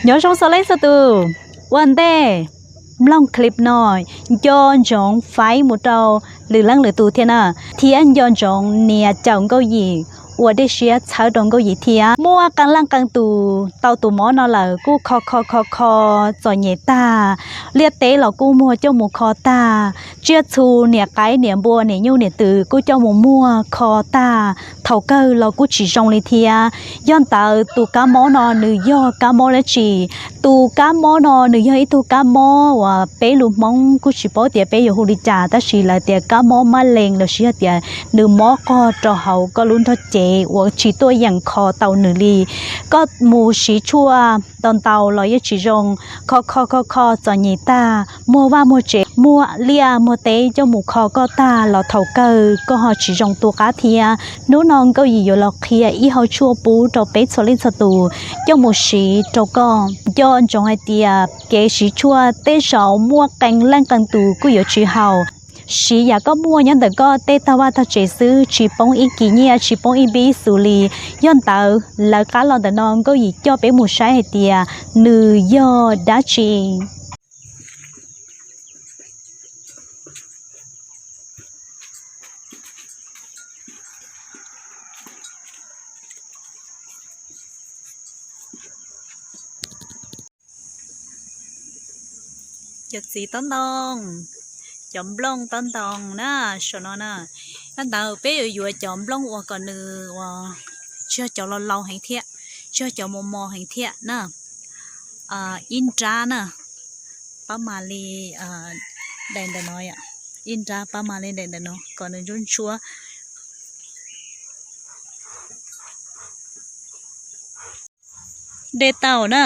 Nyob zoo txhua leej txhua tus, ua ntej mloog clip no nco ntsoov faib mus rau lwm leej lwm tus thiab na, thiab nco ntsoov nias caum Nkauj Yim ua dej siab txhawb rau Nkauj Yim thiab. Muaj qee leej qee tus tau tus mob no lawm kuj kho kho kho kho txom nyem tag, liaj teb los kuj muag coj mus kho tag, tsiaj txhu niam qaib niam npua niam nyuj niam twm kuj coj mus muag kho tag, thaum kawg los kuj tsis zoo li thiab. Yog ntawd tus kab mob no nws yog kab mob dab tsi? Tus kab mob no nws yog ib tug kab mob uas peb lus Hmoob kuj tsis paub tias peb yuav hu li cas, tab sis lawv tias kab mob mab lees lossis yog tias nws mob qog rau hauv koj lub nrog cev uas tsis tuaj yeem kho tau nws li. Koj mus siv tshuaj ntau ntau los yeej tsis zoo, kho kho kho kho txom nyem tag, muag vaj muag tsev, muag liaj muag teb coj mus kho koj tag los thaum kawg koj ho tsis zoo tu qab thiab. Hnub no Nkauj Yim yuav los qhia ib hau tshuaj pub rau peb txhua leej txhua tus coj mus siv rau koj. Nco ntsoov hais tias kev siv tshuaj tej zaum muaj qee leej qee tus kuj yuav tsis haum. Siv yam koj muaj nyob ntawm koj tej tog vaj tog tsev xwb, tsis poob ib kis nyiaj, tsis poob ib npib xus li. Yog ntawd lawv qab los ntawm no Nkauj Yim coj peb mus saib hais tias nws yog dab tsi. Cov txiv tob ntoo, cov nplooj tob ntoo na, saum no na. Nyob ntawd peb yuav yuav cov nplooj uas kom nws uas tsis yog cov laus laus heev thiab, tsis yog cov mos mos heev thiab na. Ib nrab na, pab mam li daim ntawm no yom, ib nrab pab mam li daim ntawm no kom nws ntsuab ntsuab. Dej tau na,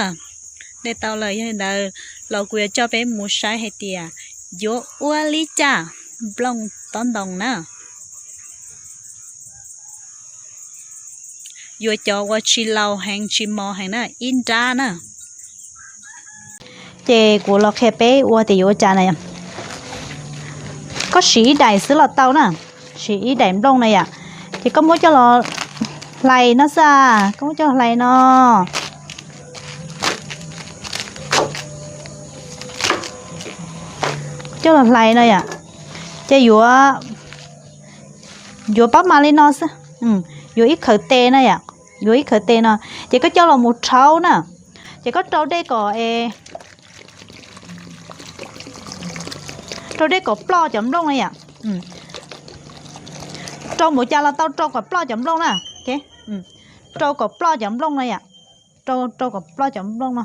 dej tau lawm, yog li ntawd los kuv yuav coj peb mus saib hais tias yuav ua li cas nplooj tob ntoo na. Yuav cov uas tsis laus heev tsis mos heev na, ib nrab na. Ces kuv los qhia peb ua tias yuav ua cas na yom. Koj siv ib daim xwb los tau na, siv ib daim nplooj na yom. Ces koj muab coj los hlais no xwb, koj muab coj los hlais no, coj los hlais no yom. Ces yuav, yuav pab mas li no xwb, yuav ib khawv tes na yom, yuav ib khawv tes no. Ces koj coj los mus rhaub na, ces koj rau dej kom, rau dej kom ploj cov nplooj na yom. Rau mus cas los tau, rau kom ploj cov nplooj na. Rau kom ploj cov nplooj no yom. Rau kom ploj cov nplooj no,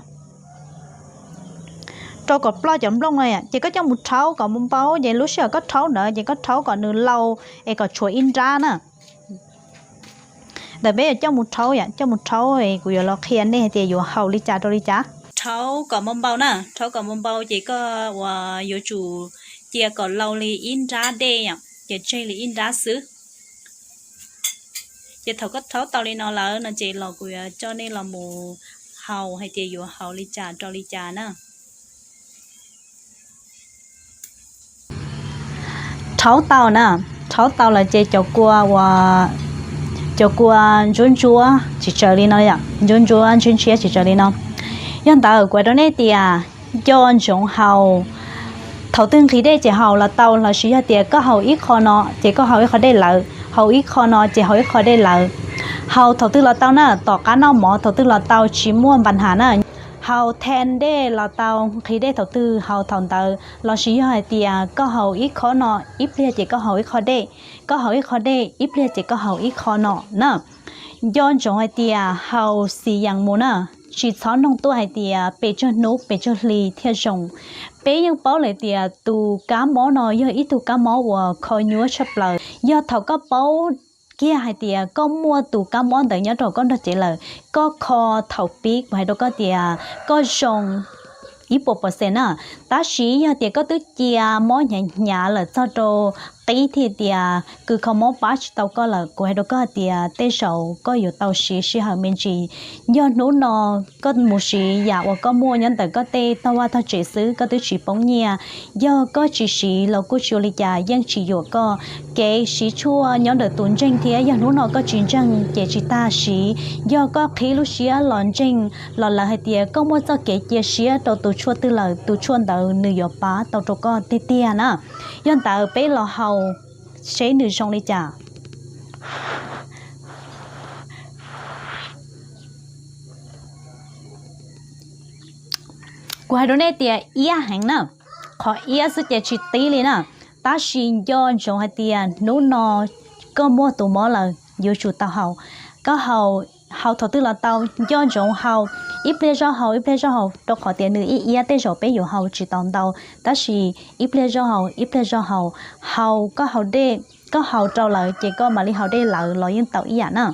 rau kom ploj cov nplooj no yom. Ces koj coj mus rhaub kom npau npau, ces lub sij hawm koj rhaub ntawd ces koj rhaub kom nws laus es kom tshuav ib nrab na. Ntawm peb yuav coj mus rhaub yom, coj mus rhaub kuv yuav los qhia nej hais tias yuav haus li cas rau li cas. Rhaub kom npau npau na, rhaub kom npau npau ces koj uas yuav tsum cia kom laus li ib nrab dej yom, ces tseg li ib nrab xwb. Ces thaum koj rhaub tau li no lawm no ces los kuv yuav coj nej los mus haus hais tias yuav haus li cas rau li cas na. Rhaub tau na, rhaub tau lawm ces cov kua uas, cov kua ntsuab ntsuab tsis tsawg li no, ntsuab ntsuab ntshiab ntshiab tsis tsawg li no. Yog ntawd kuv hais rau nej tias nco ntsoov haus. Thaum twg nqhis dej ces haus los tau, lossis yog tias koj haus ib qho no ces koj haus ib qho dej lawm, haus ib qho no ces haus ib qho dej lawm. Haus thaum twg los tau na, tom qab noj mov thaum twg los tau, tsis muaj npa nham na. Haus then dej los tau, nqhis dej thaum twg haus thaum ntawd, lossis yog hais tias koj haus ib qho no ib pliag ces koj haus ib qho dej, koj haus ib qho dej ib pliag ces koj haus ib qho no na. Nco ntsoov hais tias haus xis yees mus na, tsis txhob noog tuaj hais tias pes tsawg hnub pes tsawg hli thiaj zoo. Peb yeej paub lawm tias tus kab mob no yog ib tug kab mob uas kho nyuaj tshaj plaws. Yog thaum koj paub kiag hais tias koj muaj tus kab mob ntawd nyob rau koj nrog cev lawm, koj kho thaum pib kuv hais rau koj tias koj zoo ib puas percent na. Tab sis yog tias koj twb cia mob hnyav hnyav lawm txog rau qib thiab tias kws kho mob pab tsis tau koj lawm, kuv hais rau koj hais tias tej zaum koj yuav tau siv sij hawm me ntsis. Yog hnub no koj mus siv yam uas koj muaj nyob ntawm koj tej tog vaj tog tsev xwb, koj twb tsis poob nyiaj. Yog koj tsis siv los kuj tsis ua li cas, yeej tsis yuam koj. Kev siv tshuaj nyob ntawm tus ntseeg thiab, yog hnub no koj tsis ntseeg ces tsis tas siv. Yog koj qhib lub siab los ntseeg los lawv hais tias koj muaj txoj kev cia siab rau tus tshuaj twg lawm, tus tshuaj ntawd nws yuav pab tau rau koj tiag tiag na. Yog ntawd peb los haus seb nws zoo li cas. Kuv hais rau nej tias iab heev na, qhov iab xwb ces tsis tib li na, tab sis nco ntsoov hais tias hnub no koj muaj tus mob lawm yuav tsum tau haus. Koj haus, haus thaum twg los tau, nco ntsoov haus ib pliag zog haus ib pliag zog haus, rau qhov tias nws ib iab tej zaum peb yuav haus tsis tau ntau, tab sis ib pliag zog haus ib pliag zog haus, haus koj haus dej, koj haus rau lawv ces koj mam li haus dej lawv los yeej tau ib yam na.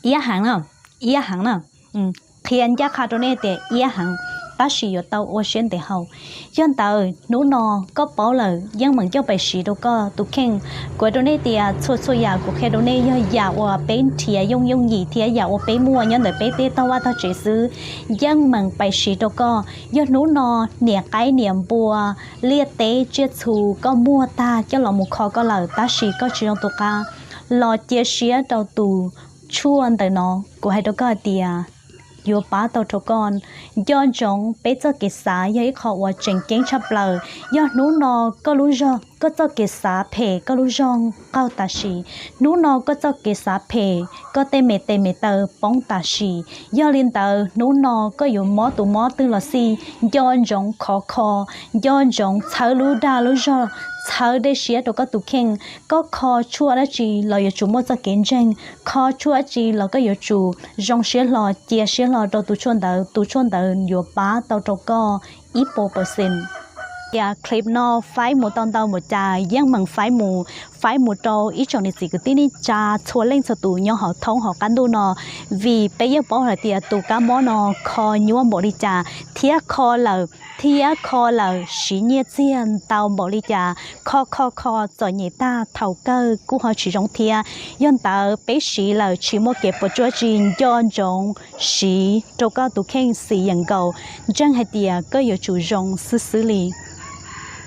Iab heev na, iab heev na. Qhia ncaj qha rau nej tias iab heev, tab sis yuav tau ua siab ntev haus. Yog ntawd hnub no koj paub lawm, yeej meem coj pais siv rau koj tus kheej. Kuv hais rau nej tias txhua txhua yam kuv qhia rau nej yog yam uas peb nrhiav yooj yooj yim thiab yam uas peb muaj nyob ntawm peb tej tog vaj tog tsev xwb, yeej meem pais siv rau koj. Yog hnub no niam qaib niam npua, liaj teb tsiaj txhu koj muag tag coj los mus kho koj lawm tab sis koj tsis zoo tus qab, los cia siab rau tus tshuaj ntawm no, kuv hais rau koj hais tias yuav pab tau rau koj. Nco ntsoov peb txoj kev xav yog ib qho uas tseem ceeb tshaj plaws. Yog hnub no koj lub zog, koj txoj kev xav phem, koj lub zog qaug tam sim. Hnub no koj txoj kev xav phem, koj tej me tes me taw poob tam sim. Yog li ntawd hnub no koj yuav mob tus mob twg los xij, nco ntsoov khov kho, nco ntsoov txhawb lub dag lub zog, txhawb dej siab rau koj tus kheej. Koj kho tshuaj dab tsi los yuav tsum muaj txoj kev ntseeg, kho tshuaj dab tsi los koj yuav tsum zoo siab hlo, cia siab hlo rau tus tshuaj ntawd, tus tshuaj ntawd yuav pab tau rau koj ib puas percent. Yam clip no faib mus tau ntau npaum cas yeej meem faib mus, faib mus rau ib tsoom niam txiv kwv tij neej tsa txhua leej txhua tus nyob hauv thoob hauv qab ntuj no, vim peb yeej paub hais tias tus kab mob no kho nyuaj npaum li cas, thiab kho lawm thiab kho lawm siv nyiaj txiag ntau npaum li cas, kho kho kho txom nyem tag thaum kawg kuj ho tsis zoo thiab. Yog ntawd peb siv lawm tsis muaj kev puas tsuaj tsis nco ntsoov siv rau koj tus kheej xis yeem nkaus, ntseeg hais tias koj yuav tsum zoo xwb xwb li.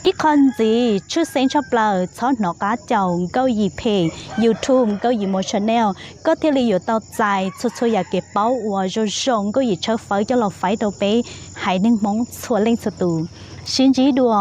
Ib qho ntxiv tshwj xeeb tshaj plaws txhob hnov qab caum Nkauj Yim phem, YouTube Nkauj Yim Mo Channel, koj thiaj li yuav tau txais txhua txhua yam kev paub uas zoo zoo Nkauj Yim tshawb fawb coj los faib rau peb haiv neeg Hmoob txhua leej txhua tus. Sib ntsib dua.